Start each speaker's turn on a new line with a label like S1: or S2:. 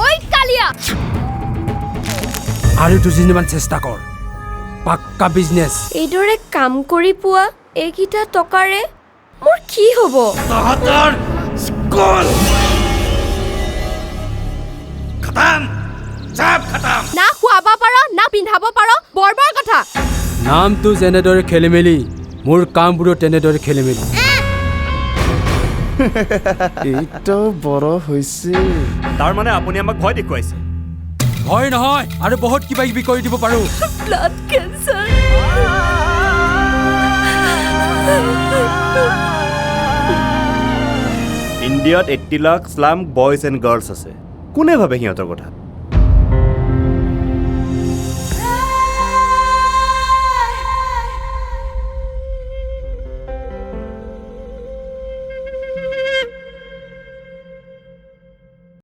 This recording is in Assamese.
S1: ঐ কালিয়া।
S2: আৰু দুদিনমান চেষ্টা কৰ, পাক্কা বিজনেছ।
S1: এইদৰে কাম কৰি পোৱা এইকেইটা টকাৰে মোৰ কি হ'ব?
S2: তহঁতৰ স্কুল খতম, চব খতম।
S1: না খুৱাব পাৰ, না পিন্ধাব পাৰ, বৰ বৰ কথা।
S2: নামটো যেনেদৰে খেলি মেলি, মোৰ কামবোৰো তেনেদৰে খেলি মেলি।
S3: এইটো বড় হৈছে।
S4: তাৰ মানে আপুনি আমাক ভয় দেখুৱাইছে?
S2: ভয় নহয়, আৰু বহুত কিবা কিবি কৰি দিব পাৰোঁ।
S1: Blood cancer.
S4: ইণ্ডিয়াত 80 lakh slum boys and girls আছে। কোনে ভাবে সিহঁতৰ কথা?